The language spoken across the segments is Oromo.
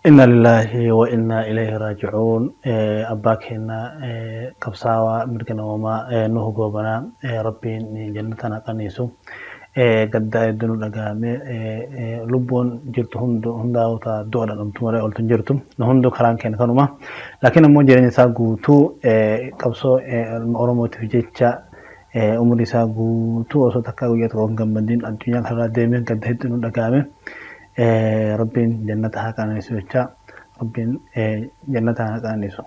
Inna lillaahi wa inna ilayhi raaji'uun. Abbaa keenya qabsaawaa mirga namoomaa Nuhu Goobanaa Rabbiin jannatan haa qaniisu. Gaddaa hedduu nu dhagahame. Lubbuun jirtu hundaa'u ta'a du'a dhamtu malee oltu hin jirtu. Nu hunduu karaan keenya kanuma. Laakiin ammoo jireenya isaa guutuu qabsoo Oromootiif jecha umurii isaa guutuu osoo takkaa guyyaa tokko hin gammadin addunyaa kanarraa deemee gadda hedduu nu dhagahame. Rabbiin jannata haa qananiisu jecha, Rabbiin jannata haa qananiisu.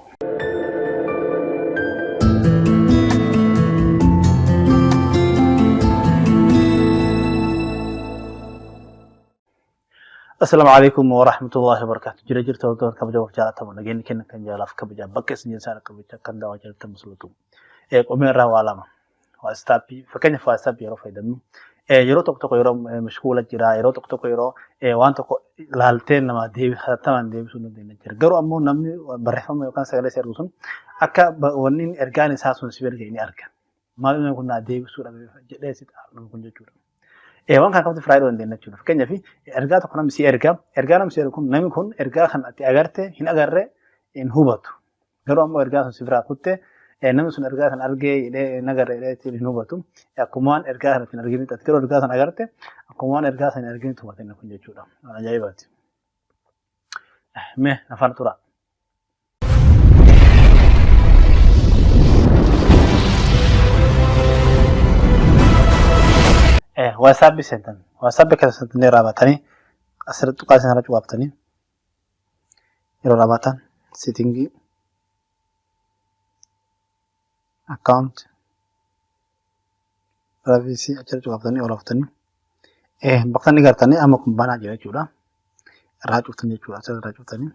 Assalaamu alaikum wa rahmatullahi wa barakatuh. Jira jirtu hordoftoota kabajamoo fi jaalatamoo, nageenyi keenya kan jaalaaf kabajaa bakka isin jirtan kabajaa kan daawwaa jirtan musliimu. Qomee irraa waa lama. WhatsApp, fakkeenyaaf WhatsApp yeroo fayyadamnu yeroo tokko tokko yeroo mashkuula jira, yeroo tokko tokko yeroo waan tokko laaltee nama hatattamaan deebisuu hin dandeenya jira. Garuu ammoo namni barreeffama yookaan sagalee si ergu sun akka wanni ergaan isaa sun si bira ga'e ni arga. Maal inni kun naa deebisuu dhabe jedhee si xaaru namni kun jechuudha. Waan kana kamtu firaa dandeenya jechuudha. Fakkeenyaaf ergaa tokko namni si erga, ergaa namni si ergu kun namni kun ergaa kan ati agarte hin agarre hin hubatu. Garuu ammoo ergaa sun si biraa kutte, namni sun ergaa sana argee jedhee hin agarre jedhee ittiin hin hubatu. Akkuma waan ergaa sana ittiin arginitti, ati garuu ergaa sana agarte akkuma waan ergaa sana hin arginitti hubata inni kun jechuudha. Waan ajaa'ibaati. Mee afaan turaa. WhatsApp seentan. WhatsApp keessa seentanii raawwatanii asirratti tuqaa isin irra cuqaaftanii yeroo raawwatan setting, account, privacy achirra cuqaaftanii ol ooftanii bakka inni gartanii amma kun banaa jira jechuudha. Irraa cuftan jechuudha. Asirra irraa cuftanii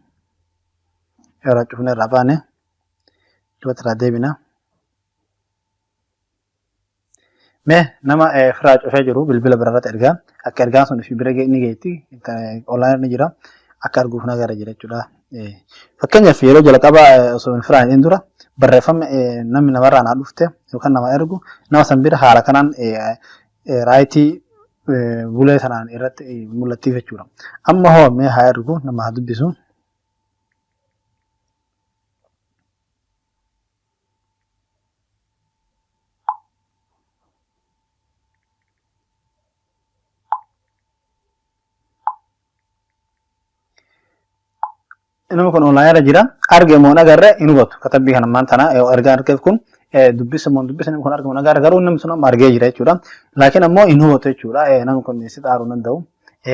irraa cufne, irraa baane, duubatti irraa deebina. Mee nama firaa cufee jiru bilbila biraarratti ergaa akka ergaan sun fi bira ni geetti, online ni jira, akka arguuf nagara jira jechuudha. Fakkeenyaaf yeroo jalqabaa osoo hin firaan hin dura barreeffama namni namarraa naa dhufte yookaan nama ergu nama san bira haala kanaan raayitii bulee sanaan irratti mul'attiif jechuudha. Amma hoo mee haa ergu, nama haa dubbisu. Namni kun online irra jira. Arge moo hin agarre hin hubatu. Katabbii kana ammaan tana ergaan argeef kun dubbisa moo hin dubbisa, namni kun arge moo hin agarre, garuu namni sun amma argee jira jechuudha. Laakiin ammoo hin hubatu jechuudha. Namni kun si xaaruu hin danda'u.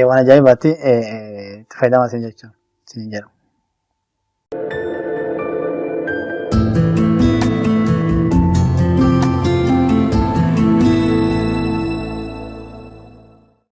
Waan ajaa'ibaatti itti fayyadamaa isin jecha isin jedha.